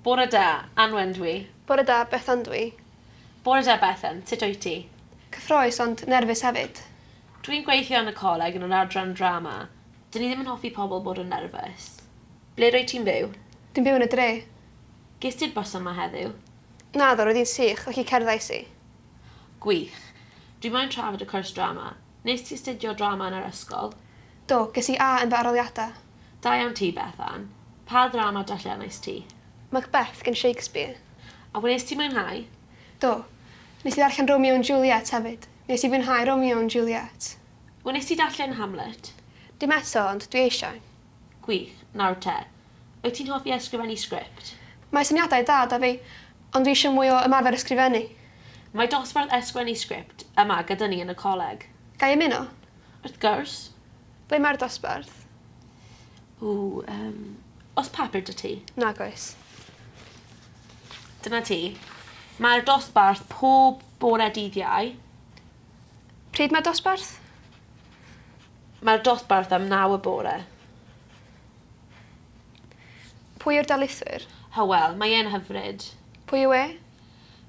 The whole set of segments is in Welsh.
Bore da, Anwen dwi. Bore da, Bethan dwi. Bore da Bethan, sut wyt ti? Cyffrous ond nerfus hefyd. Dwi'n gweithio yn y coleg yn yr adran drama. Dyn ni ddim yn hoffi pobl bod yn nerfus. Ble rwyt ti'n byw? Dwi'n byw yn y dre. Ges ti'r bws yma heddiw? Naddo, roedd hi'n sych, felly cerddais i. Gwych. Dwi moyn trafod y cwrs drama. Nes ti astudio drama yn yr ysgol? Do, ges i A yn fy arholiadau. Da iawn ti, Bethan. Pa ddrama darllenais ti? Macbeth gan Shakespeare. A wnes ti mwynhau? Do. Nes i ddarllen Romeo and Juliet hefyd. Nes i fwynhau Romeo and Juliet. Wnes ti darllen Hamlet? Dim eto, ond dwi eisiau. Gwych. Nawr te. Wyt ti'n hoffi ysgrifennu sgript? Mae syniadau da 'da fi, ond dwi eisiau mwy o ymarfer ysgrifennu. Mae dosbarth ysgrifennu sgript yma gyda ni yn y coleg. Ga i ymuno? Wrth gwrs. Ble mae'r dosbarth? Ww, yym, oes papur 'da ti? Nag oes. Dyna ti. Mae'r dosbarth pob bore dydd Iau. Pryd mae'r dosbarth? Mae'r dosbarth am naw y bore. Pwy yw'r darlithwyr? Hywel, mae e'n hyfryd. Pwy yw e?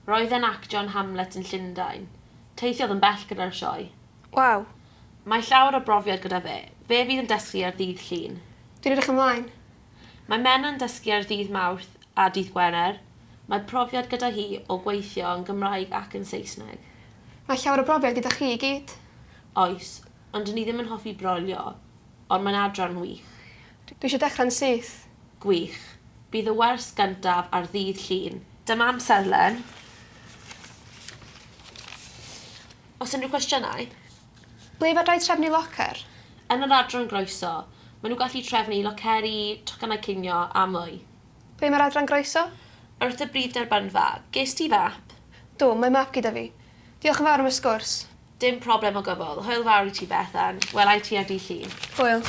Roedd e'n actio yn Hamlet yn Llundain. Teithiodd yn bell gyda'r sioe. Waw. Mae llawer o brofiad gyda fe. Fe fydd yn dysgu ar ddydd Llun. Dwi'n edrych ymlaen. Mae Menna'n dysgu ar ddydd Mawrth a dydd Gwener. Mae profiad gyda hi o gweithio yn Gymraeg ac yn Saesneg. Mae llawer o brofiad gyda chi i gyd. Oes, ond dyn ni ddim yn hoffi brolio. Ond mae'n adran wych. Dwi eisiau dechrau'n syth. Gwych. Bydd y wers gyntaf ar ddydd Llun. Dyma amserlen. Oes unrhyw cwestiynau? Ble fedra i trefnu locer? Yn yr adran groeso. Maen nhw'n gallu trefnu loceri, tocynnau cinio a mwy. Ble mae'r adran groeso? Wrth y brif derbynfa. Ges ti fap? Do, mae map gyda fi. Diolch yn fawr am y sgwrs. Dim problem o gwbl. Hwyl fawr i ti Bethan. Wela i ti ar dydd Llun. Hwyl.